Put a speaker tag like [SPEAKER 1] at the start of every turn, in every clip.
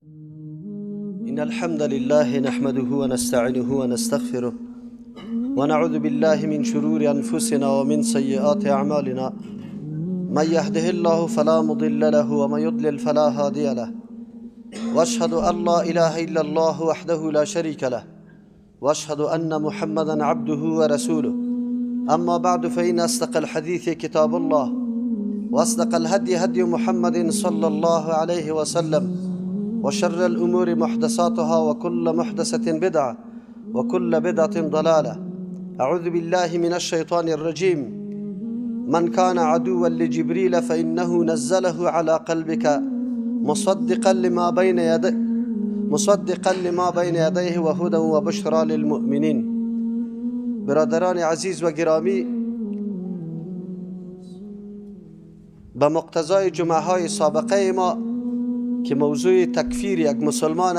[SPEAKER 1] إن الحمد لله نحمده ونستعينه ونستغفره ونعوذ بالله من شرور أنفسنا ومن سيئات أعمالنا، من يهده الله فلا مضل له ومن يضلل فلا هادي له، وأشهد أن لا إله إلا الله وحده لا شريك له، وأشهد أن محمدا عبده ورسوله. أما بعد، فإن أصدق الحديث كتاب الله، وأصدق الهدي هدي محمد صلى الله عليه وسلم، وشر الأمور محدثاتها، وكل محدثة بدعة، وكل بدعة ضلالة. أعوذ بالله من الشيطان الرجيم. من كان عدوا لجبريل فإنه نزله على قلبك مصدقا لما بين يديه وهدى وبشرى للمؤمنين. برادران عزیز و گرامی، به مقتضای جمعه های سابقه ما که موضوع تکفیر یک مسلمان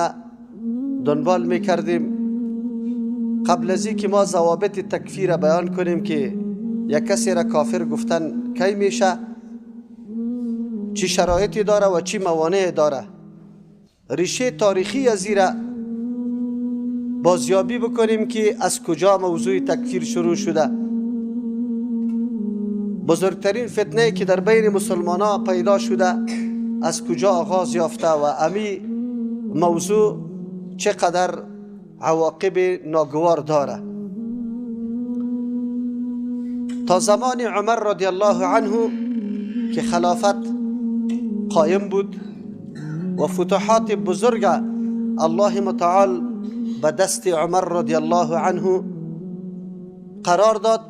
[SPEAKER 1] دنبال میکردیم، قبل از که ما ضوابط تکفیر بیان کنیم که یک کسی را کافر گفتن کی میشه، چی شرایطی داره و چی موانع داره، ریشه تاریخی از را بازیابی بکنیم که از کجا موضوع تکفیر شروع شده. بزرگترین فتنه که در بین مسلمان ها پیدا شده از کجا آغاز یافته و امی موضوع چقدر عواقب ناگوار داره. تا زمان عمر رضی الله عنه که خلافت قایم بود و فتوحات بزرگ الله متعال به دست عمر رضی الله عنه قرار داد،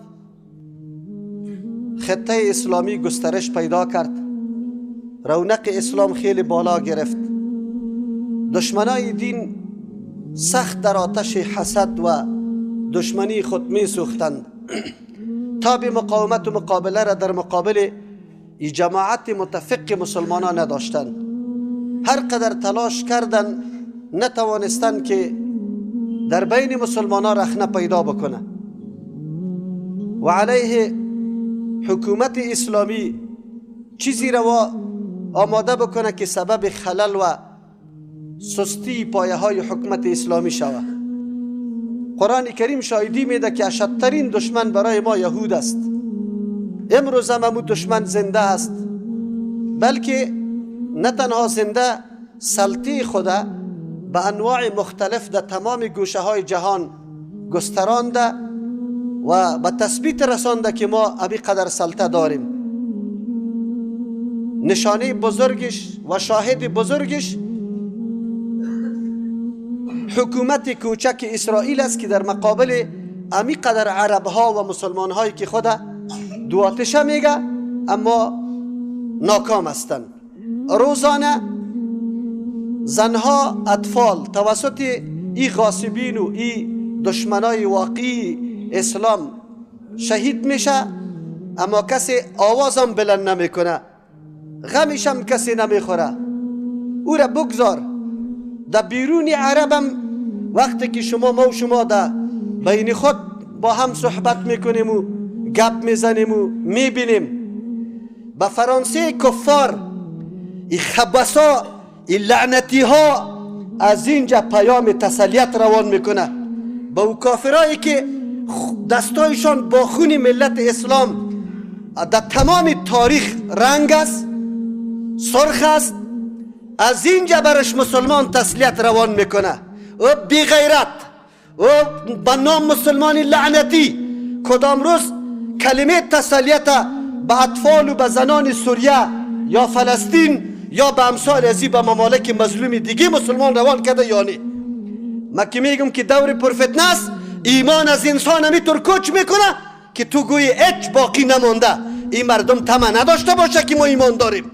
[SPEAKER 1] خطه اسلامی گسترش پیدا کرد، رونق اسلام خیلی بالا گرفت، دشمنای دین سخت در آتش حسد و دشمنی خود می سوختند. تاب مقاومت و مقابله را در مقابل ای جماعت متفق مسلمانان نداشتند. هر قدر تلاش کردند نتوانستند که در بین مسلمانان رخنه پیدا بکنه و علیه حکومت اسلامی چیزی را آماده بکنه که سبب خلل و سستی پایه های حکومت اسلامی شود. قرآن کریم شاهدی میده که اشدترین دشمن برای ما یهود است. امروز هم همون دشمن زنده است، بلکه نه تنها زنده، سلطه خود به انواع مختلف در تمام گوشه های جهان گسترانده و به تثبیت رسانده که ما ابی قدر سلطه داریم. نشانه بزرگش و شاهد بزرگش حکومت کوچک اسرائیل است که در مقابل امی قدر عرب ها و مسلمان هایی که خود دو آتشه میگه اما ناکام هستند. روزانه زنها، اطفال توسط ای غاصبین و ای دشمنای واقعی اسلام شهید میشه، اما کسی آوازم بلند نمیکنه، غمش هم کسی نمیخوره. او را بگذار در بیرون عربم وقتی که شما ما و شما در بین خود با هم صحبت میکنیم و گپ میزنیم و میبینیم، به فرانسه کفار، ای خبسا، ای لعنتی ها از اینجا پیام تسلیت روان میکنه به او کافرایی که دستایشان با خون ملت اسلام در تمام تاریخ رنگ است، سرخ است. از اینجا برش مسلمان تسلیت روان میکنه. او بی غیرت، او به نام مسلمان لعنتی کدام روز کلمه تسلیت به اطفال و به زنان سوریه یا فلسطین یا به امثال ازی به ممالک مظلوم دیگه مسلمان روان کرده یا نه؟ ما که میگم که دور پرفتنه است، ایمان از انسان همیطور کوچ میکنه که تو گویی هیچ باقی نمانده. این مردم طمع نداشته باشه که ما ایمان داریم.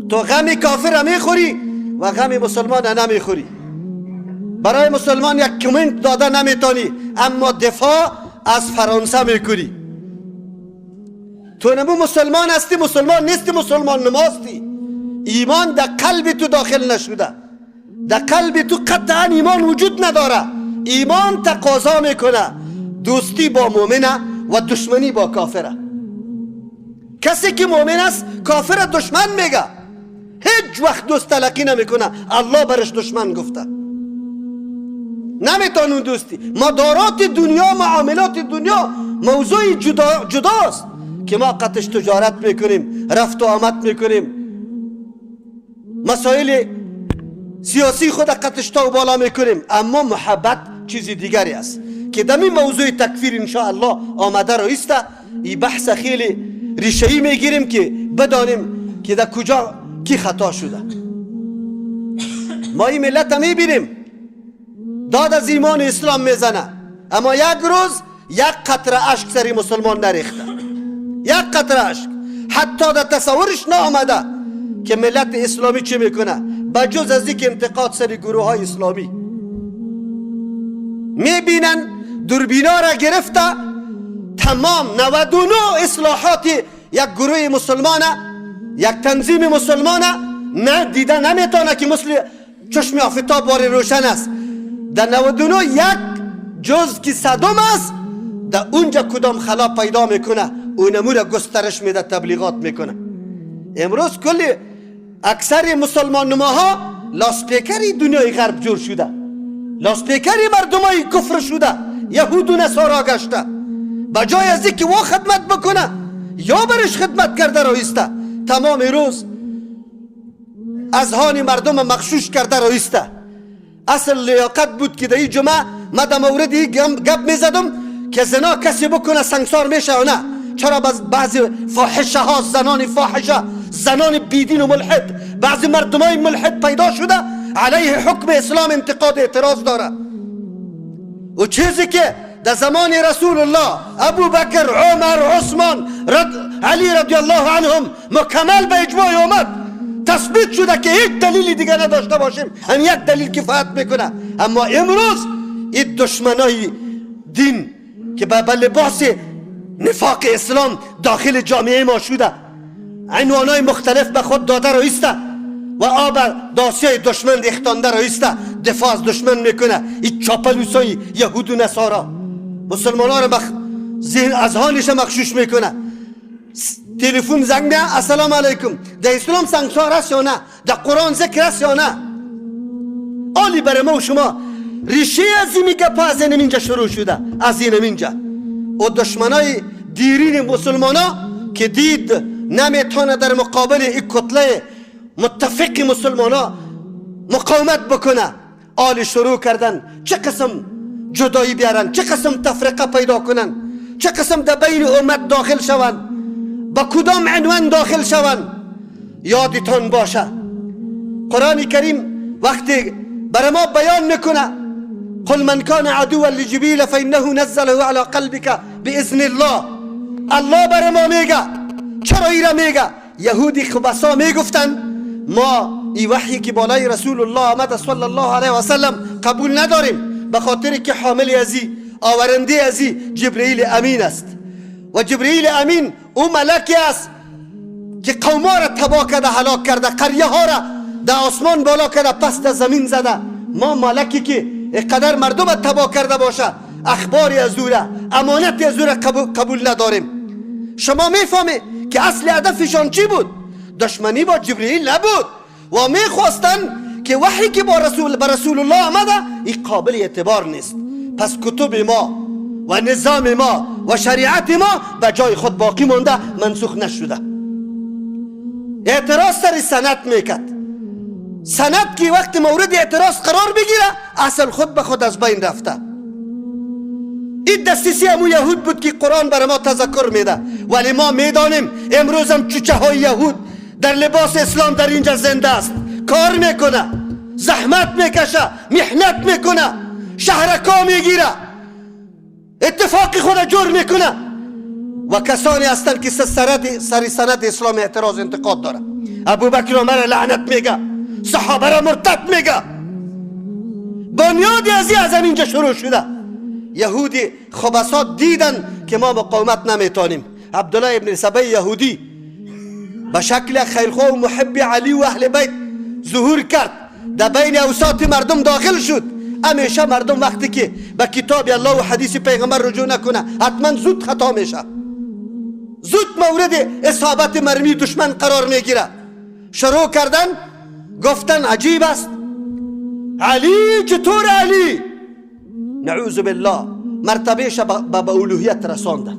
[SPEAKER 1] تو غم کافر میخوری و غم مسلمان نمیخوری. برای مسلمان یک کمنت داده نمیتونی، اما دفاع از فرانسه میکنی. تو نمو مسلمان هستی، مسلمان نیستی، مسلمان نماستی. ایمان در قلب تو داخل نشده، در قلب تو قطعا ایمان وجود نداره. ایمان تقاضا میکنه دوستی با مؤمنه و دشمنی با کافره. کسی که مؤمن است کافر دشمن میگه. هیچ وقت دوست تلقی نمیکنه. الله برش دشمن گفته. نمیتونون دوستی. مدارات دنیا، معاملات دنیا موضوع جداست که ما قطش تجارت میکنیم، رفت و آمد میکنیم، مسائل سیاسی خود قطش تا و بالا میکنیم. اما محبت چیز دیگری است که دمی موضوع تکفیر انشاءالله آمده رایسته. این بحث خیلی ریشه‌ای میگیریم که بدانیم که در کجا کی خطا شده. ما این ملت میبینیم داد از ایمان اسلام میزنه، اما یک روز یک قطره اشک سری مسلمان نریخته، یک قطره اشک حتی در تصورش نآمده که ملت اسلامی چه میکنه، بجز از اینکه انتقاد سری گروه های اسلامی. میبینن دوربینا را گرفته، تمام 99 اصلاحات یک گروه مسلمانه، یک تنظیم مسلمانه نه دیده نمیتونه که مثل چشم آفتاب واری روشن است. در 99 یک جز که صدم است، در اونجا کدام خلا پیدا میکنه، اونمو را گسترش میده، تبلیغات میکنه. امروز کل اکثر مسلمان نماها لاسپیکری دنیای غرب جور شده، لاسپیکری مردمای کفر شده، یهود و نصارا گشته. بجای از اینکه وا خدمت بکنه یا برش خدمت کرده رایسته، تمام روز اذهان مردم مغشوش کرده رایسته. اصل لیاقت بود که در این جمعه ما در مورد این گپ میزدم که زنا کسی بکنه سنگسار میشه یا نه. چرا بعضی فاحشه ها، زنان فاحشه، زنان بیدین و ملحد، بعضی مردمای ملحد پیدا شده علیه حکم اسلام انتقاد اعتراض داره. و چیزی که در زمان رسول الله، ابو بکر، عمر، عثمان، علی رضی الله عنهم مکمل به اجماع اومد، تثبیت شده که هیچ دلیلی دیگه نداشته باشیم، هم یک دلیل کفایت میکنه. اما امروز این دشمنای دین که به لباس نفاق اسلام داخل جامعه ما شده، عنوانای مختلف به خود داده رایسته و آب داسیای دشمن ریختانده رایسته، دفاع از دشمن میکنه. این چاپلوسای یهود و نصارا مسلمان ها رو ذهن اذهانش مغشوش میکنه. تلفن زنگ میه، السلام علیکم، در اسلام سنگسار است یا نه؟ در قرآن ذکر است یا نه؟ آلی برای ما و شما ریشه از این گپا از این اینجا شروع شده، از این اینجا. و دشمنای دیرین مسلمان ها که دید نمیتونه در مقابل این کتله متفق مسلمان ها مقاومت بکنه، آلی شروع کردن چه قسم جدایی بیارن، چه قسم تفرقه پیدا کنن، چه قسم در بین امت داخل شون، با کدام عنوان داخل شون. یادتان باشه قرآن کریم وقتی برای ما بیان میکنه قل من كان عدوا لجبريل فإنه نزله على قلبك بإذن الله، الله برای ما میگه. چرا ایره میگه؟ یهودی خبسا میگفتن ما ای وحی که بالای رسول الله آمد صلی الله علیه و سلم قبول نداریم، به خاطر که حامل ازی، آورنده ازی جبرئیل امین است. و جبرئیل امین او ملکی است که قوما را تباه کرده، هلاک کرده، قریه ها را در آسمان بالا کرده، پس در زمین زده. ما ملکی که اینقدر مردم را تباه کرده باشه، اخباری از او را، امانت از او را قبول نداریم. شما میفهمی که اصل هدفشان چی بود؟ دشمنی با جبرئیل نبود و میخواستن که وحی که با رسول به رسول الله آمده این قابل اعتبار نیست. پس کتب ما و نظام ما و شریعت ما به جای خود باقی مانده، منسوخ نشده. اعتراض سر سند میکرد، سند که وقت مورد اعتراض قرار بگیره اصل خود به خود از بین رفته. این دستیسی همو یهود بود که قرآن برای ما تذکر میده، ولی ما میدانیم امروز هم چوچه های یهود در لباس اسلام در اینجا زنده است، کار میکنه، زحمت میکشه، محنت میکنه، شهرکا میگیره، اتفاق خود جور میکنه. و کسانی هستند که سر سند اسلام اعتراض انتقاد داره. ابوبکر عمر لعنت میگه، صحابه را مرتد میگه. بنیاد از اینجا شروع شده. یهودی خبثات دیدن که ما مقاومت نمیتونیم. عبدالله ابن سبا یهودی به شکل خیرخواه و محب علی و اهل بیت ظهور کرد، در بین اوساط مردم داخل شد. همیشه مردم وقتی که به کتاب الله و حدیث پیغمبر رجوع نکنه حتما زود خطا میشه، زود مورد اصابت مرمی دشمن قرار میگیره. شروع کردن گفتن عجیب است، علی چطور علی؟ نعوذ بالله. مرتبهش به الوهیت رساندن،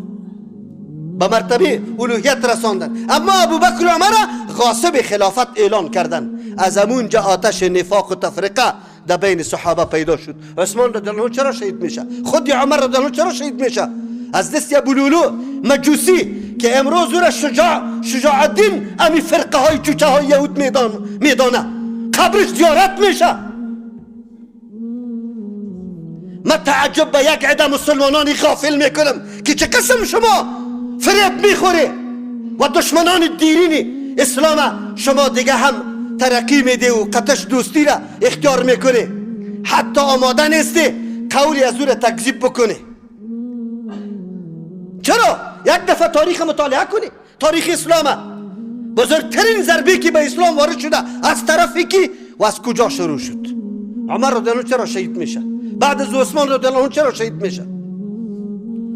[SPEAKER 1] به مرتبه الوهیت رساندن. اما ابوبکر و عمر غاصب خلافت اعلان کردن. از اونجا آتش نفاق و تفرقه در بین صحابه پیدا شد. عثمان رضی الله عنه چرا شهید میشه؟ خود عمر رضی الله عنه چرا شهید میشه؟ از دست ابو لؤلؤ مجوسی که امروز او را شجاع الدین امی فرقه های چوچه های یهود میدانه، قبرش زیارت میشه. من تعجب به یک عده مسلمانانی غافل میکنم که چه قسم شما فریب میخوری و دشمنان دیرین اسلام شما دیگه هم ترقی میده و قطش دوستی را اختیار میکنه، حتی آماده نیستی قولی از او را تکذیب بکنه. چرا؟ یک دفعه تاریخ مطالعه کنی، تاریخ اسلام بزرگترین ضربه که به اسلام وارد شده از طرف کی و از کجا شروع شد. عمر رضی الله چرا شهید میشه؟ بعد از عثمان رضی الله چرا شهید میشه؟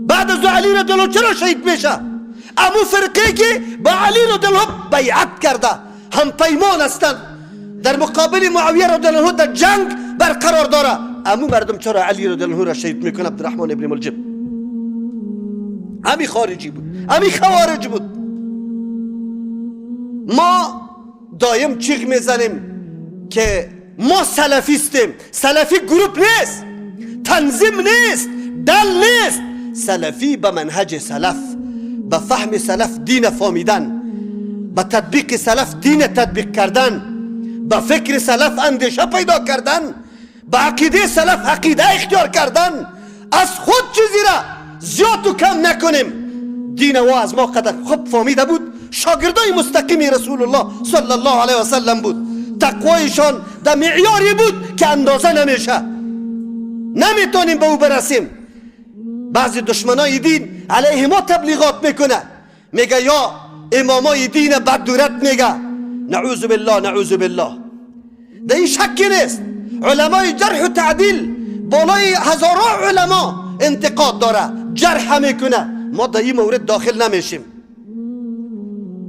[SPEAKER 1] بعد از علی رضی الله چرا شهید میشه؟ امو فرقه که با علی رضی الله بیعت کرده، هم پیمان هستند، در مقابل معاویه رضی الله در جنگ برقرار داره، امو مردم چرا علی رضی الله را شهید میکنه؟ عبدالرحمن ابن ملجم امی خارجی بود، امی خوارج بود. ما دایم چیغ میزنیم که ما سلفیستیم. سلفی گروپ نیست، تنظیم نیست، دل نیست. سلفی به منهج سلف، به فهم سلف دین فهمیدن، به تطبیق سلف دین تطبیق کردن، به فکر سلف اندیشه پیدا کردن، به عقیده سلف عقیده اختیار کردن. از خود چیزی را زیاد و کم نکنیم. دین و از ما قدر خوب فهمیده بود، شاگردای مستقیم رسول الله صلی الله علیه و سلم بود. تقوایشان در معیاری بود که اندازه نمیشه، نمیتونیم به او برسیم. بعضی دشمنای دین علیه ما تبلیغات میکنه، میگه یا امامای دین بددورت میگه. نعوذ بالله، نعوذ بالله. در این شکی نیست علمای جرح و تعدیل بالای هزاران علما انتقاد داره، جرح میکنه. ما در این مورد داخل نمیشیم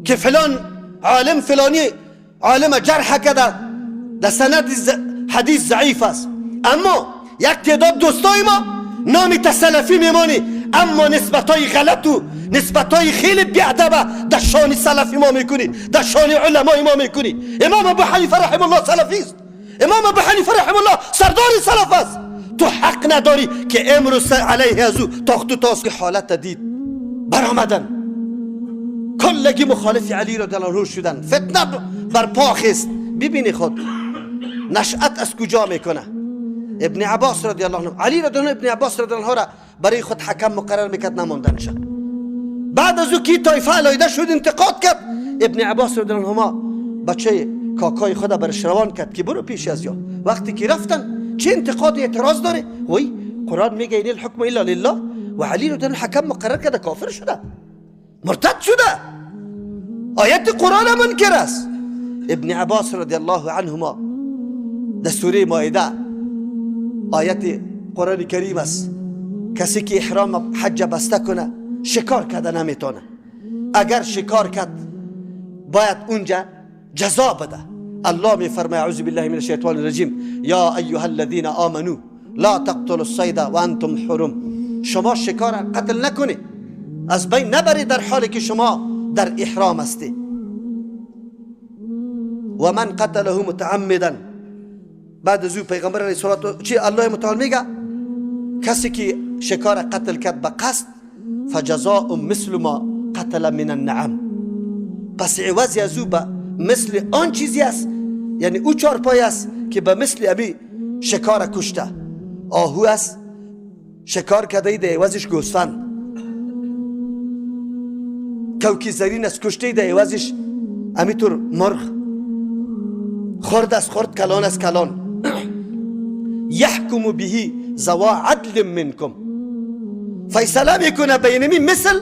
[SPEAKER 1] که فلان عالم فلانی عالم جرح کرده، در سند حدیث ضعیف است. اما یک تعداد دوستای ما نامی تسلفی میمانی، اما نسبتای غلط و نسبتای خیلی بیادبه در شان سلفی ما میکنی، در شان علمای ما میکنی. امام ابو حنیفه رحمه الله سلفی است، امام ابو حنیفه رحمه الله سردار سلف است. تو حق نداری که امروز علیه از او تاخت و تاس. حالت دید برآمدن، کلگی مخالف علی رضی الله عنه شدن، فتنه برپا خیست. ببینی خود نشأت از کجا میکنه. ابن عباس رضی الله عنه، علی رضی الله عنه ابن عباس رضی الله عنه را برای خود حکم مقرر میکرد، نماندنشه. بعد از او که طایفه علیده شد انتقاد کرد، ابن عباس رضی الله عنهما بچه کاکای خود برش روان کرد که برو پیش از یا. وقتی که رفتن چه انتقاد اعتراض داره؟ وی قرآن میگه این الحکم الا لله، و علی رضی الله حکم مقرر کرده، کافر شده، مرتد شده، آیت قرآن منکر است. ابن عباس رضی الله عنهما در سوره مائده آیت قرآن کریم است، کسی که احرام حج بسته کنه شکار کرده نمیتونه، اگر شکار کرد باید اونجا جزا بده. الله میفرماید اعوذ بالله من الشیطان الرجیم، یا ایها الذین آمنوا لا تقتلوا الصید وانتم حرم. شما شکار قتل نکنید، از بین نبرید در حالی که شما در احرام هستی. و من قتله متعمدا، بعد از او پیغمبر علیه الصلاة چی الله متعال میگه کسی که شکار قتل کرد به قصد، فجزاء مثل ما قتل من النعم، پس عوض از او به مثل آن چیزی است، یعنی او چارپای است که به مثل ابی شکار کشته. آهو است شکار کرده ایده عوضش گوسفند، کوکی زرین است کشته ایده عوضش امیطور مرغ، خرد است خرد، کلان است کلان. یحکم به ذوا عدل منکم، فیصله میکنه بینمی مثل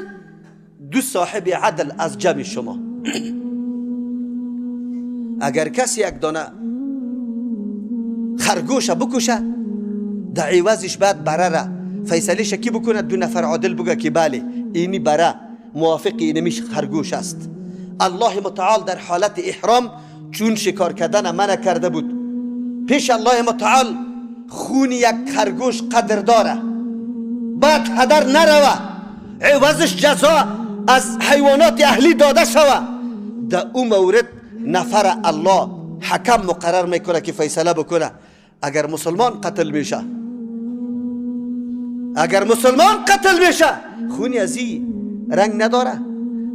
[SPEAKER 1] دو صاحب عدل از جمع شما. اگر کسی یک دانه خرگوش بکشه در عوضش بعد بره را فیصله شکی بکنه، دو نفر عادل بگه که بله اینی بره موافق اینمیش خرگوش است. الله متعال در حالت احرام چون شکار کردن منع کرده بود. پیش الله متعال خون یک خرگوش قدر داره، بعد هدر نروه، عوضش جزا از حیوانات اهلی داده شوه. در او مورد نفر الله حکم مقرر میکنه که فیصله بکنه. اگر مسلمان قتل میشه، اگر مسلمان قتل میشه، خونی از این رنگ نداره،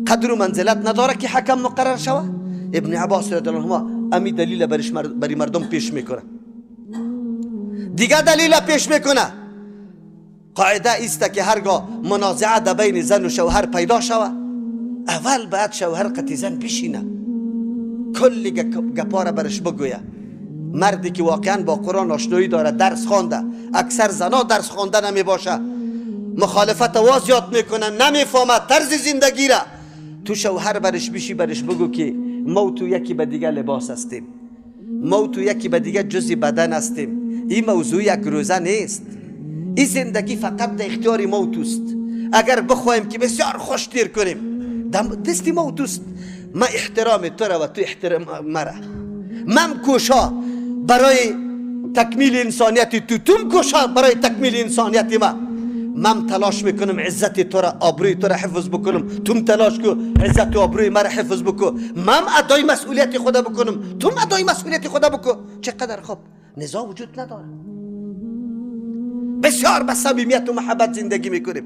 [SPEAKER 1] قدر و منزلت نداره که حکم مقرر شوه. ابن عباس رضی الله عنه امی دلیل بری مردم پیش میکنه. دیگه دلیل پیش میکنه، قاعده است که هرگاه منازعه در بین زن و شوهر پیدا شوه، اول باید شوهر قطی زن بشینه، کل گپا برش بگویه. مردی که واقعا با قرآن آشنایی داره، درس خوانده، اکثر زنا درس خوانده نمی باشه، مخالفت واز یاد میکنه، نمیفهمه طرز زندگی را. تو شوهر برش بشی، برش بگو که ما تو یکی به دیگه لباس هستیم، ما تو یکی به دیگه جزء بدن هستیم. این موضوع یک روزه نیست، این زندگی فقط در اختیار ما توست. اگر بخوایم که بسیار خوش تیر کنیم، دست ما توست. ما احترام تو را و تو احترام مرا. من کوشا برای تکمیل انسانیت تو، توم کوشا برای تکمیل انسانیت ما. من تلاش میکنم عزت تو را، آبروی تو را حفظ بکنم، توم تلاش کو عزت و آبروی مرا حفظ بکن. من ادای مسئولیت خود بکنم، توم ادای مسئولیت خود بکن. چقدر خوب نزاع وجود نداره، بسیار به صمیمیت و محبت زندگی میکنیم.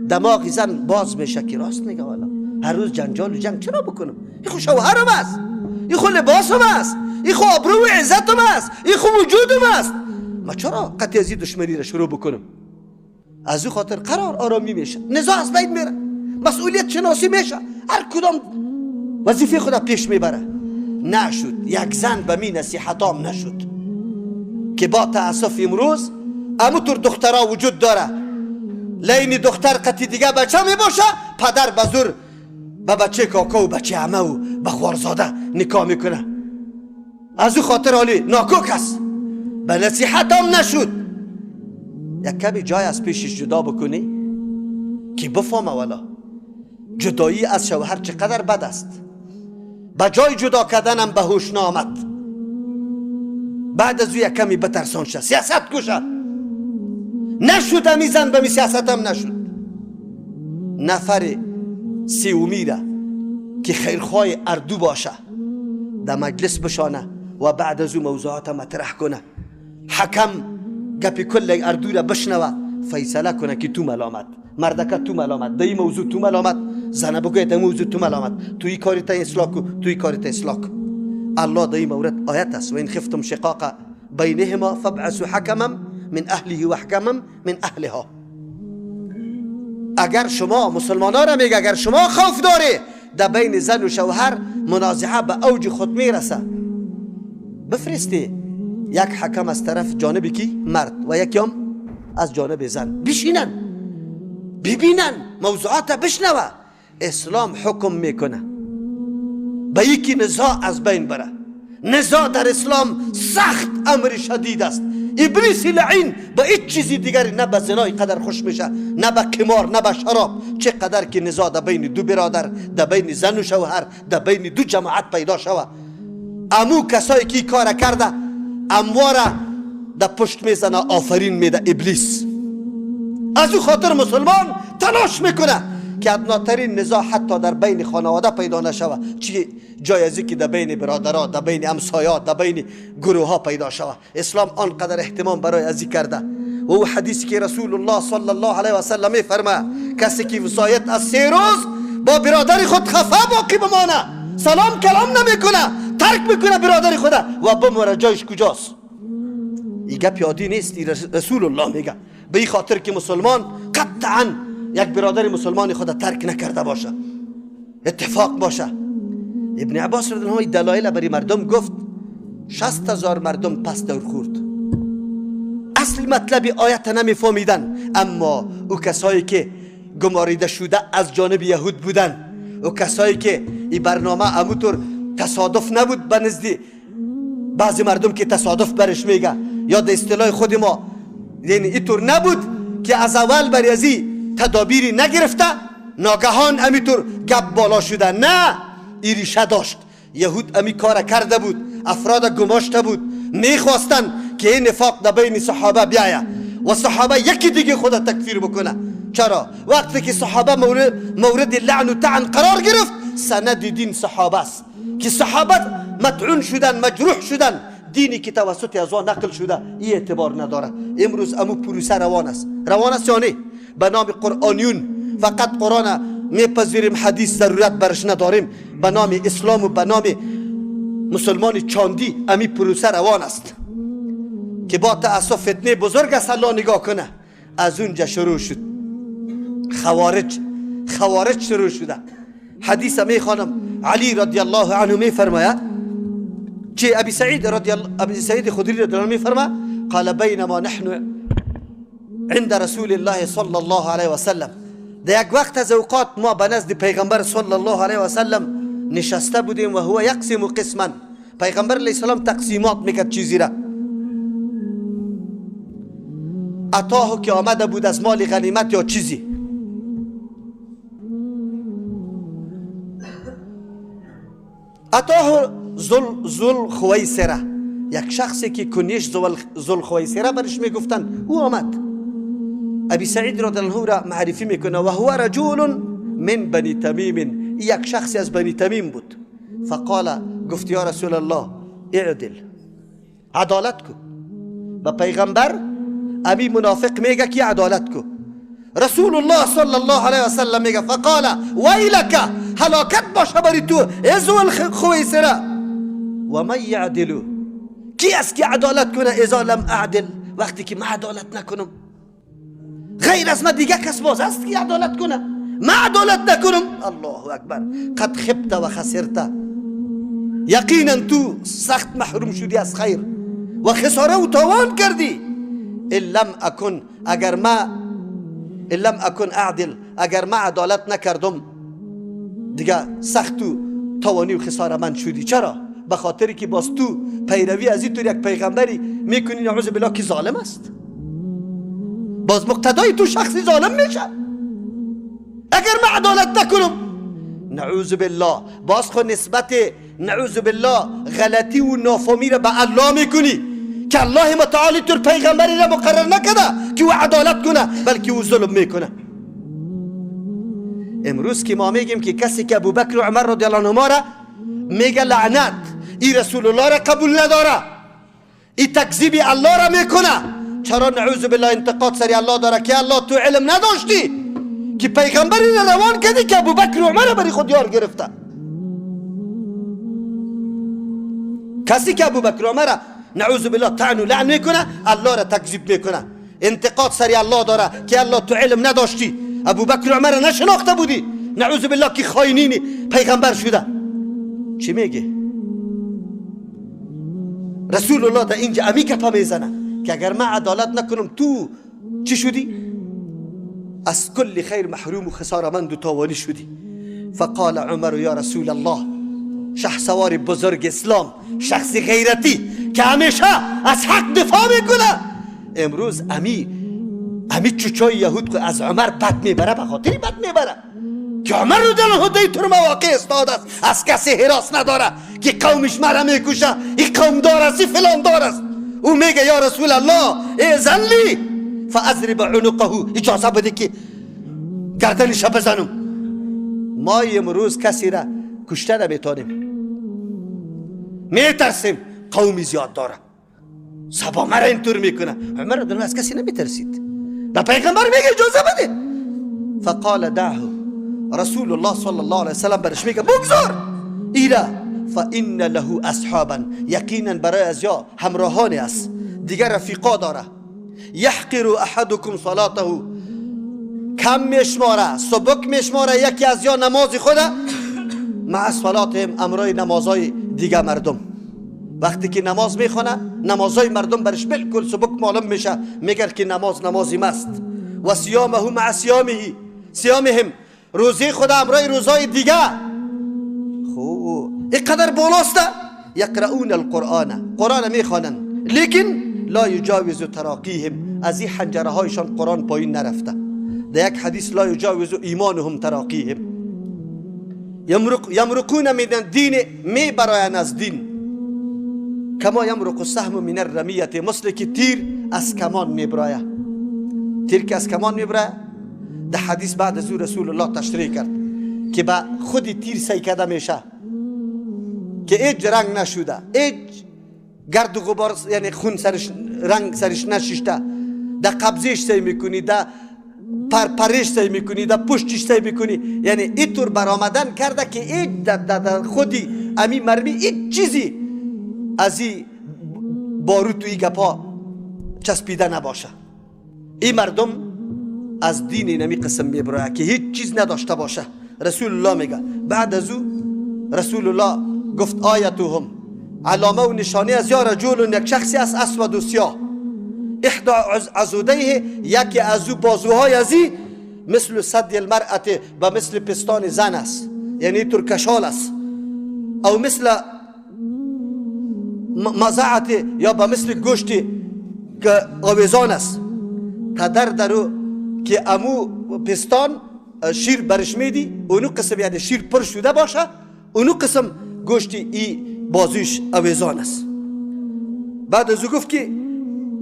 [SPEAKER 1] دماغ زن باز میشه که راست میگه، والا هر روز جنجال و جنگ چرا بکنم؟ این خو شوهرم است، این خو لباسم است، این خو آبرو و عزتم است، این خو وجودم است. ما چرا قطعی از دشمنی را شروع بکنم؟ از او خاطر قرار آرامی میشه، نزاع از بین میره، مسئولیت شناسی میشه، هر کدام وظیفه خود پیش میبره. نشد یک زن به می نصیحتام نشد که با تاسف امروز اموتور دخترها وجود داره، لین دختر قطی دیگه بچه میباشه، پدر بزور به بچه کاکا و بچه عمه و به خوارزاده نکاح میکنه. از او خاطر حالی ناکوک است، به نصیحتام نشد. یک کمی جای از پیشش جدا بکنی که بفهمه والا جدایی از شوهر چقدر بد است. به جای جدا کردنم به هوش نامد. بعد از او یک کمی بترسان شد، سیاست کشه نشد، همی زن به می سیاستم نشد. نفر سیومی را که خیرخواه اردو باشه در مجلس بشانه و بعد از او موضوعات مطرح کنه، حکم گپی کل اردو را بشنوه، فیصله کنه که تو ملامت، مردکه تو ملامت، در این موضوع تو ملامت، زنه بگوید در موضوع تو ملامت، توی کاری تا اصلاح کو، توی کاری تا اصلاح کو. الله در این مورد آیت است، و این خفتم شقاق بینهما فابعثوا حکما من اهله و حکما من اهلها. اگر شما مسلمان ها را میگه، اگر شما خوف داری در بین زن و شوهر منازعه به اوج خود میرسه، بفرستی یک حکم از طرف جانب کی؟ مرد، و یکی هم از جانب زن، بشینن ببینن موضوعات بشنوه. اسلام حکم میکنه به یکی نزاع از بین بره. نزاع در اسلام سخت امر شدید است. ابلیس لعین به هیچ چیزی دیگری، نه به زنای قدر خوش میشه، نه به قمار، نه به شراب، چقدر که نزاع در بین دو برادر، در بین زن و شوهر، در بین دو جماعت پیدا شوه. امو کسایی که کار کرده امواره در پشت میزنه، آفرین میده ابلیس. از او خاطر مسلمان تلاش میکنه که ادناترین نزاع حتی در بین خانواده پیدا نشوه، چی جای ازی که در بین برادرها، در بین همسایه‌ها، در بین گروه ها پیدا شوه. اسلام آنقدر اهتمام برای ازی کرده. و او حدیثی که رسول الله صلی الله علیه و سلم فرما، کسی که وصایت از 3 روز با برادر خود خفه باقی بمانه، سلام کلام نمیکنه، ترک میکنه برادر خود و بموره، جایش کجاست؟ این گپ عادی نیست، رسول الله میگه. به این خاطر که مسلمان قطعا یک برادر مسلمان خود ترک نکرده باشه، اتفاق باشه. ابن عباس رضی الله عنه دلایل برای مردم گفت، 60,000 مردم پس دور خورد. اصل مطلب آیت نمیفهمیدن، اما او کسایی که گماریده شده از جانب یهود بودن، او کسایی که این برنامه اموطور تصادف نبود به نزد بعضی مردم که تصادف برش میگه، یا در اصطلاح خود ما یعنی اینطور نبود که از اول بر ازی تدابیری نگرفته، ناگهان امیطور گپ بالا شده. نه، این ریشه داشت. یهود امی کار کرده بود، افراد گماشته بود، میخواستن که این نفاق در بین صحابه بیایه و صحابه یکی دیگه خود تکفیر بکنه. چرا؟ وقتی که صحابه مورد لعن و طعن قرار گرفت، سند دین صحابه است که صحابه مطعون شدن، مجروح شدن، دینی که توسط از آن نقل شده ای اعتبار نداره. امروز امو پروسه روان است. روان است یعنی به نام قرآنیون فقط قرآن میپذیریم، حدیث ضرورت برش نداریم. به نام اسلام و به نام مسلمان چاندی امی پروسه روان است که با تأسف فتنه بزرگ است. الله نگاه کنه، از اونجا شروع شد خوارج شروع شده. حدیث میخوانم، علی رضی الله عنه میفرماید چه ابی سعید رضی الله، ابی سعید خدری رضی الله عنه میفرماید قال بینما نحن عند رسول الله صلی الله علیه و سلم، در یک وقت از اوقات ما به نزد پیغمبر صلی الله علیه و سلم نشسته بودیم و هو یقسم قسما، پیغمبر علیه السلام تقسیمات میکرد چیزی را. اتاه که آمده بود از مال غنیمت یا چیزی، اتاه ذل خویسره، یک شخصی که کنیش ذل خویسره برش میگفتن، او آمد. ابی سعید رضی الله عنه را معرفی میکنه و هو رجل من بنی تمیم، یک شخصی از بنی تمیم بود. فقال، گفت یا رسول الله اعدل، عدالت کو. به پیغمبر ابی منافق میگه که عدالت کو. رسول الله صلی الله علیه و سلم میگه فقال ویلک، هلاکت باشه بری تو ای ذو الخویسره. و من یعدل، کی است که عدالت کنه؟ اذا لم اعدل، وقتی که من عدالت نکنم، غیر از من دیگه کس باز است که عدالت کنه، ما عدالت نکنم. الله اکبر، قد خبت و خسرت، یقینا تو سخت محروم شدی از خیر و خساره و تاوان کردی. ان لم اکن، اگر ما ان لم اکن اعدل، اگر ما عدالت نکردم دیگه سخت و تاوانی و خساره من شدی. چرا؟ به خاطری که باز تو پیروی از این طور یک پیغمبری میکنی نعوذ بالله که ظالم است، باز مقتدای تو شخصی ظالم میشه. اگر ما عدالت نکنم نعوذ بالله، باز خود نسبت نعوذ بالله غلطی و نافهمی را به الله میکنی که الله متعالی تر پیغمبری را مقرر نکرده که او عدالت کنه، بلکه او ظلم میکنه. امروز که ما میگیم که کسی که ابوبکر و عمر رضی الله عنهما را میگه لعنت، ای رسول الله را قبول نداره، ای تکذیب الله را میکنه، چرا نعوذ بالله انتقاد سری الله داره که الله تو علم نداشتی که پیغمبری را روان کردی که ابوبکر و عمر بری خود یار گرفته. کسی که ابوبکر و عمر نعوذ بالله طعن و لعن میکنه، الله را تکذیب میکنه، انتقاد سری الله داره که الله تو علم نداشتی، ابوبکر و عمر نشناخته بودی، نعوذ بالله که خاینین پیغمبر شده. چی میگه؟ رسول الله در اینجا امی گپا میزنه که اگر من عدالت نکنم تو چی شدی؟ از کل خیر محروم و خسارمند و تاوانی شدی. فقال عمر یا رسول الله، شهسوار بزرگ اسلام، شخص غیرتی که همیشه از حق دفاع میکنه، امروز امی چوچای یهود از عمر بد میبره، به خاطری بد میبره که عمر رو در هدی تر مواقع استاد است، از کسی حراس نداره که قومش مرا میکشه، این قوم دار است، این فلان دار است. او میگه یا رسول الله اذن لی فاضرب عنقه، اجازه بده که گردنش بزنم. ما امروز کسی را کشته نمیتونیم، میترسیم قومی زیاد داره، سبا مرا اینطور میکنه. عمر رضی الله از کسی نمیترسید، به پیغمبر میگه اجازه بده. فقال دعه، رسول الله صلی الله علیه وسلم برش میگه بگذار ایره، فان له اصحابا، یقینا برای از یا همراهانی است، دیگر رفیقا داره. یحقر احدکم صلاته، کم میشماره، سبک میشماره یکی از یا نماز خوده مع صلاتهم، امرای نمازهای دیگه مردم. وقتی که نماز میخونه نمازهای مردم برش بالکل سبک معلوم میشه، میگه که نماز نمازی مست. و صیامه مع صیامه، صیامهم، روزی خدا امرای روزای دیگه. خو اینقدر بالاست. یقرؤون القرآن، قرآن میخوانن، لیکن لا یجاوز تراقیهم، از این حنجره هایشان قرآن پایین نرفته. در یک حدیث لا یجاوز ایمانهم تراقیهم، یمرقون من الدین، می براین از دین، کما یمرق السهم من الرمیه، مثل که تیر از کمان می برایه. تیر که از کمان می برایه، در حدیث بعد از رسول الله تشریح کرد که با خود تیر سی کده میشه که هیچ رنگ نشده، هیچ گرد و غبار یعنی خون سرش رنگ سرش نششته، در قبضهش سی میکنی، در پرش سی میکنی، در پشتش سی میکنی، یعنی اینطور برآمدن کرده که هیچ در خودی امی مرمی هیچ چیزی از این باروت و این گپا چسبیده نباشه. این مردم از دین اینمی قسم میبرایه که هیچ چیز نداشته باشه. رسول الله میگه بعد از او رسول الله گفت آیتهم، علامه و نشانه از یا رجل، یک شخصی از اسود و سیاه، احدا عضدیه، یکی از او بازوهای ازی مثل ثدی المرأة و مثل پستان زن است، یعنی ترکشال است، او مثل مزعت یا به مثل گوشت که آویزان است، تدر درو که امو پستان شیر برش میدی، اونو قسم یعنی شیر پر شده باشه، اونو قسم گوشت ای بازوش آویزان است. بعد از او گفت که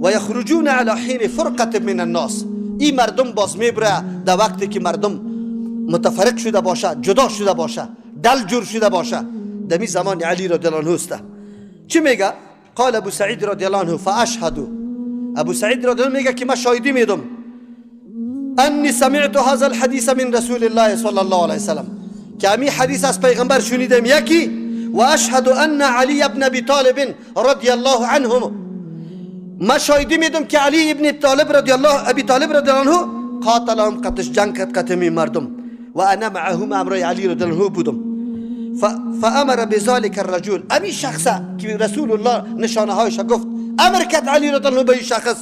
[SPEAKER 1] و یخرجون علی حین فرقة من الناس، این مردم باز میبره در وقتی که مردم متفرق شده باشه، جدا شده باشه، دل جور شده باشه. دمی زمان علی رضی الله عنه است. چی میگه؟ قال ابو سعید رضی الله عنه فاشهد، ابو سعید رضی الله عنه میگه که من شاهدی میدم انی سمعت هذا الحدیث من رسول الله صلی الله علیه وسلم، که امی حدیث از پیغمبر شنیدم یکی، و اشهد ان علی ابن ابی طالب رضی الله عنه، ما شاهدی میدم که علی ابن طالب رضی الله ابی طالب رضی الله عنه قاتلهم، قتش جنگ کرد قتمی مردم، و انا معهم، امرای علی رضی الله عنه بودم. فامر بذلك الرجل، امی شخص که رسول الله نشانه هایش گفت امر کرد علی رضی الله عنه به این شخص،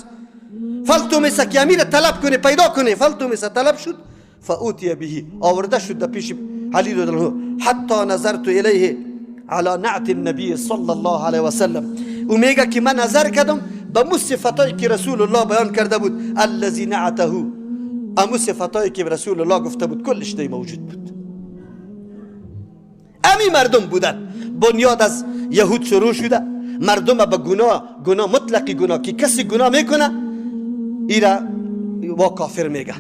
[SPEAKER 1] فالتمس، که امیر طلب کنه پیدا کنه، فالتمس طلب شد، فاوتی به، آورده شد در پیش علی رضی الله عنه، حتی نظرت الیه علی نعت النبی صلی الله علیه وسلم، و میگه که من نظر کردم به مو صفتایی که رسول الله بیان کرده بود، الذی نعته، امو صفتایی که رسول الله گفته بود کلش دی موجود بود. امی مردم بودن، بنیاد از یهود شروع شده، مردم به گناه، گناه مطلقی گناه که کسی گناه میکنه ایرا وا کافر میگه.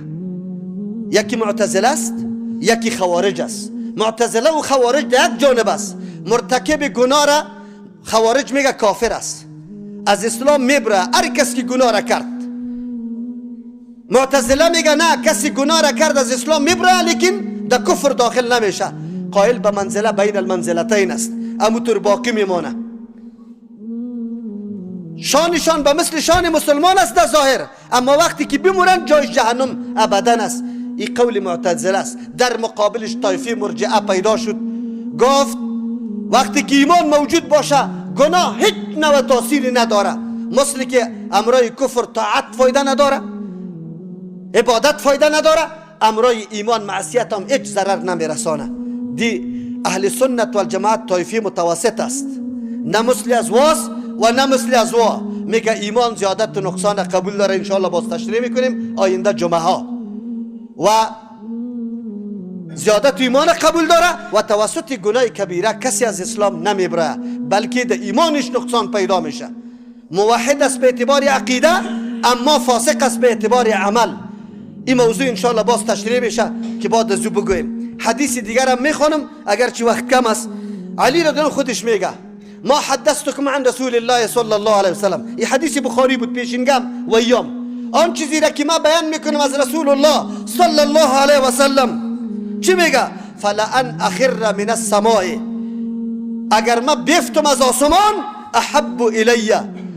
[SPEAKER 1] یکی معتزله است، یکی خوارج است. معتزله و خوارج در یک جانب است، مرتکب گناه را خوارج میگه کافر است، از اسلام میبره هر کس که گناه را کرد. معتزله میگه نه، کسی گناه را کرد از اسلام میبره، لیکن در کفر داخل نمیشه، قائل به منزله بین المنزلتین است، امو طور باقی میمانه. شانشان به مثل شان مسلمان است در ظاهر، اما وقتی که بمورن جایش جهنم ابدا است. این قول معتزله است. در مقابلش طایفه مرجئه پیدا شد، گفت وقتی که ایمان موجود باشه گناه هیچ نوع تاثیری نداره، مثل که امرای کفر طاعت فایده نداره، عبادت فایده نداره، امرای ایمان معصیت هم هیچ ضرر نمیرسانه. دی اهل سنت والجماعت طایفه متوسط است، نه مثل از واس و نه مثل از وا. میگه ایمان زیادت و نقصان قبول داره، انشاءالله باز تشریح میکنیم آینده جمعه ها. و زیادت ایمان قبول داره و توسط گناه کبیره کسی از اسلام نمیبره، بلکه در ایمانش نقصان پیدا میشه. موحد است به اعتبار عقیده، اما فاسق است به اعتبار عمل. این موضوع انشاءالله باز تشریح میشه که بعد از او بگویم. حدیث دیگر هم میخوانم اگرچه وقت کم است. علی رضی الله خودش میگه ما حدثتكم عن رسول الله صلی الله علیه وسلم، این حدیث بخاری بود پیشینگم و ایام، آن چیزی را که ما بیان میکنم از رسول الله صلی الله علیه وسلم چی میگه؟ فلان اخر من السماء، اگر ما بیفتم از آسمان، احب الی،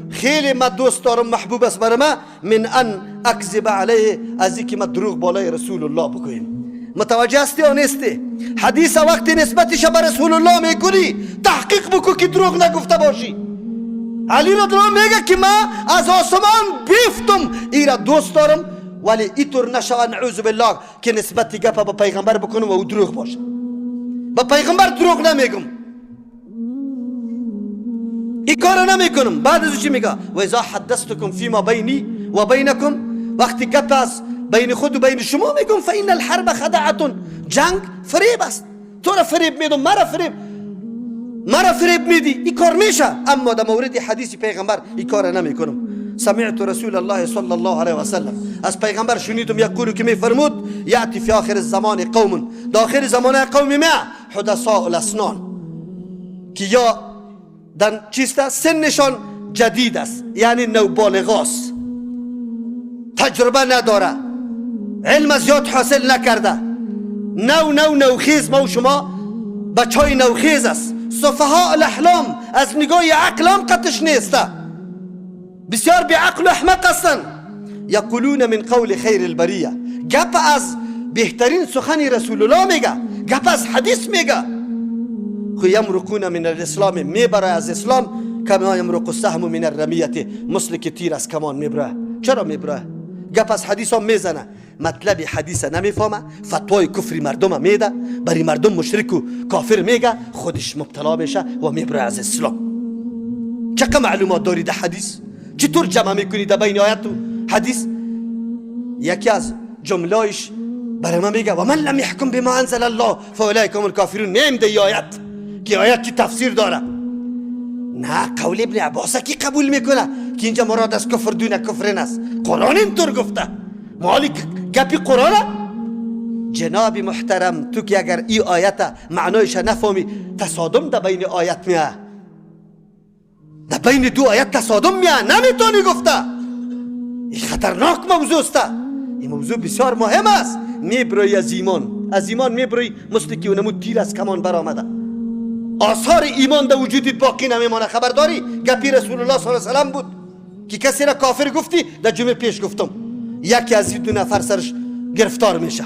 [SPEAKER 1] خیلی ما دوست دارم، محبوب است بر ما، من ان اکذب علیه، از اینکه ما دروغ بالای رسول الله بگویم. متوجه هستی یا نیستی؟ حدیث وقتی نسبتش به رسول الله میکنی تحقیق بکو که دروغ نگفته باشی. علی رضی الله میگه که ما از آسمان بیفتم، ایرا دوست دارم، ولی اینطور نشود نعوذ بالله که نسبت گپ به پیغمبر بکنم و او دروغ باشه. به پیغمبر دروغ نمیگم، این کارو نمیکنم. بعد از چی میگه؟ و اذا حدثتکم فیما بینی و بینکم، وقتی گپ از بین خود و بین شما میگم، فإن الحرب خدعة، جنگ فریب است، تو را فریب میدم، مرا فریب میدی، این کار میشه. اما در مورد حدیث پیغمبر این کار نمیکنم. سمعت رسول الله صلی الله علیه و سلم، از پیغمبر شنیدم یقول که میفرمود یأتی فی آخر الزمان قوم، در آخر زمان قوم ما حدثاء الاسنان، که یا در چیست سنشان جدید است، یعنی نوبالغاست، تجربه نداره، علم زیاد حاصل نکرده، نو نو نوخیز، ما و شما بچهای نوخیز است. سفهاء الاحلام، از نگاه عقلام قطش نیسته، بسیار بی عقل و احمق هستند. یقولون من قول خیر البریه، گپ از بهترین سخن رسول الله میگه، گپ از حدیث میگه. خو یمرقون من الاسلام، میبره از اسلام، کما یمرق السهم من الرمیه، مثل که تیر از کمان میبره. چرا میبره؟ گپ از حدیث هم میزنه، مطلب حدیث نمیفهمه، فتوای کفری مردم میده، برای مردم مشرک و کافر میگه، خودش مبتلا میشه و میبره از اسلام. چقدر معلومات داری در حدیث؟ چطور جمع میکنی در بین آیت و حدیث؟ یکی از جملهش برای من میگه و من لم یحکم بما انزل الله فاولئک هم الکافرون. نیم ده آیت که آیت چی تفسیر داره؟ نه، قول ابن عباس کی قبول میکنه که اینجا مراد از کفر دون کفر است؟ قرآن اینطور گفته، مالی گپی قرآن. جناب محترم، تو که اگر ای آیت معنایش نفهمی، تصادم در بین آیت میه، در بین دو آیت تصادم میه، نمیتونی گفته. این خطرناک موضوع است، این موضوع بسیار مهم است. میبروی از ایمان، از ایمان میبروی مثل که اونمو تیر از کمان برآمده، آثار ایمان در وجودت باقی نمیمانه. خبرداری گپی رسول الله صلی الله علیه و سلم بود که کسی را کافر گفتی، در جمعه پیش گفتم یکی از این دو نفر سرش گرفتار میشه.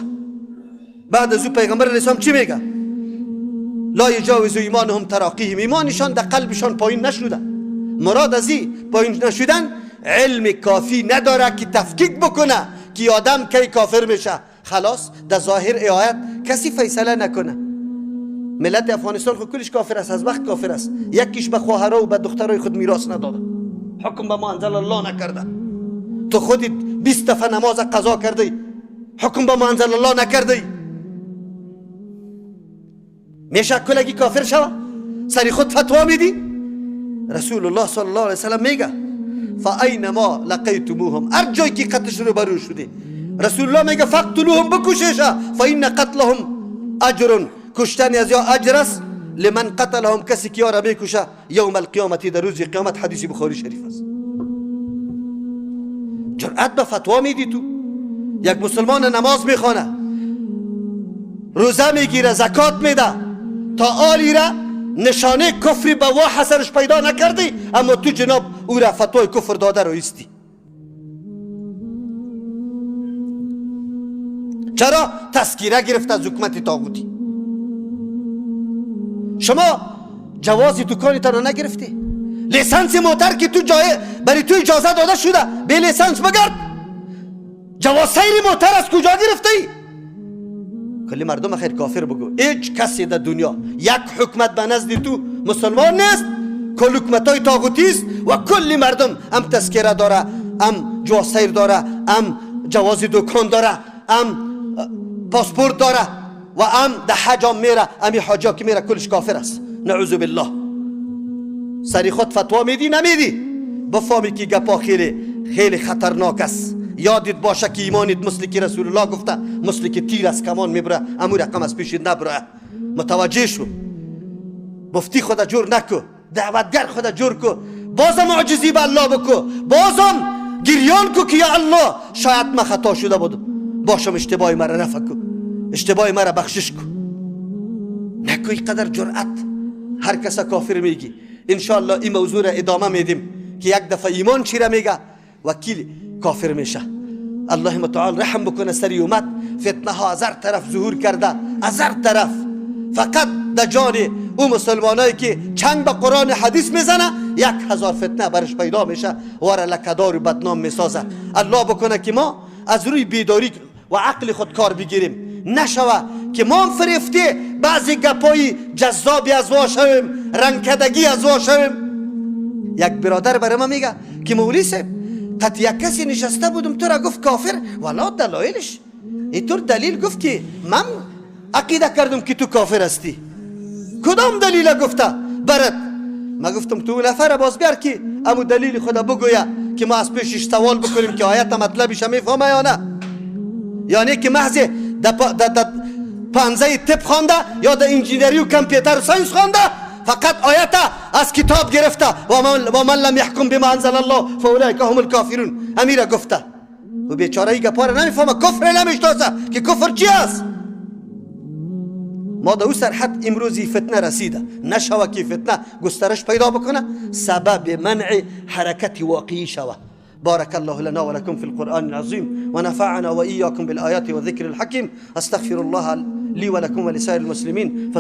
[SPEAKER 1] بعد از او پیغمبر علیه السلام چی میگه؟ لا یجاوز ایمانهم تراقیهم، ایمانشان در قلبشان پایین نشده. مراد از این پایین نشدن علم کافی نداره که تفکیک بکنه که آدم کی کافر میشه. خلاص در ظاهر آیت کسی فیصله نکنه. ملت افغانستان خود کلش کافر است، از وقت کافر است، یکیش به خواهرها و به دخترای خود میراث نداده، حکم به ما انزل الله نکرده. تو خودت 20 دفعه نماز قضا کردی، حکم به ما انزل الله نکردی، میشه کلگی کافر شوه؟ سری خود فتوا میدی؟ رسول الله صلی الله علیه وسلم میگه فاینما لقیتموهم، هر جایی که قتلش رو برو شدی، رسول الله میگه فقتلوهم، بکشیشه، فان قتلهم اجر، کشتن از یا اجر است، لمن قتلهم، کسی که یارا بکشه، یوم القیامت، در روز قیامت. حدیث بخاری شریف است. جرأت به فتوا میدی تو؟ یک مسلمان نماز میخوانه، روزه میگیره، زکات میده، تا آلی را نشانه کفری به واح سرش پیدا نکردی، اما تو جناب او را فتوای کفر داده رو ایستی. چرا؟ تذکیره گرفت از حکومت طاغوتی. شما جواز دکانتان را نگرفتی، لیسانس موتر که تو جای برای تو اجازه داده شده، به لیسانس بگرد، جواز سیر موتر از کجا گرفتی؟ کلی مردم خیر کافر بگو. هیچ کسی در دنیا یک حکومت به نزد تو مسلمان نیست، کل حکومت های طاغوتی است و کلی مردم هم تذکره داره، هم جواز سیر داره، هم جواز دکان داره، هم پاسپورت داره و هم در حج هم میره، همی حاجا که میره کلش کافر است، نعوذ بالله. سری خود فتوا میدی نمیدی؟ بفهمی که گپا خیلی خیلی خطرناک است. یادت باشه که ایمانت مثل که رسول الله گفته، مثل که تیر از کمان میبره، امو رقم از پیشت نبره. متوجه شو، مفتی خود جور نکو، دعوتگر خود جور کو، بازم معجزی به الله بکو، بازم گریان کو که یا الله شاید من خطا شده بودم، باشم اشتباه مرا رفع کو، اشتباه مرا بخشش کو. نکو اینقدر جرأت هر کس کافر میگی. انشالله این موضوع را ادامه میدیم که یک دفعه ایمان چی را میگه وکیل کافر میشه. الله متعال رحم بکنه سری اومد. فتنه ها از هر طرف ظهور کرده، از هر طرف. فقط در جان او مسلمانایی که چنگ به قرآن حدیث میزنه 1000 فتنه برش پیدا میشه و را لکدار و بدنام میسازه. الله بکنه که ما از روی بیداری و عقل خود کار بگیریم، نشوه که ما هم فریفته بعضی گپای جذابی از وا شویم، رنگکدگی از وا شویم. یک برادر برای ما میگه که مولوی صاحب قد یک کسی نشسته بودم تو را گفت کافر، والا دلایلش اینطور دلیل گفت که من عقیده کردم که تو کافر هستی. کدام دلیل گفته برد؟ ما گفتم تو نفر باز بیار که امو دلیل خدا بگویا که ما از پیشش سوال بکنیم که آیت مطلبش میفهمه یا نه. یعنی که محض در پنزه طب خوانده یا در انجینری و کامپیوتر و science خوانده، فقط آیت از کتاب گرفته و من لم یحکم بما انزل الله فاولئک هم الکافرون امیره گفته. و بیچاره ای گپا را نمیفهمه، کفر نمیشناسه که کفر چی است. ما در او سرحد امروزی فتنه رسیده، نشوه که فتنه گسترش پیدا بکنه، سبب منع حرکت واقعی شوه. بارك الله لنا ولكم في القرآن العظيم ونفعنا وإياكم بالآيات والذكر الحكيم. أستغفر الله لي ولكم ولسائر المسلمين.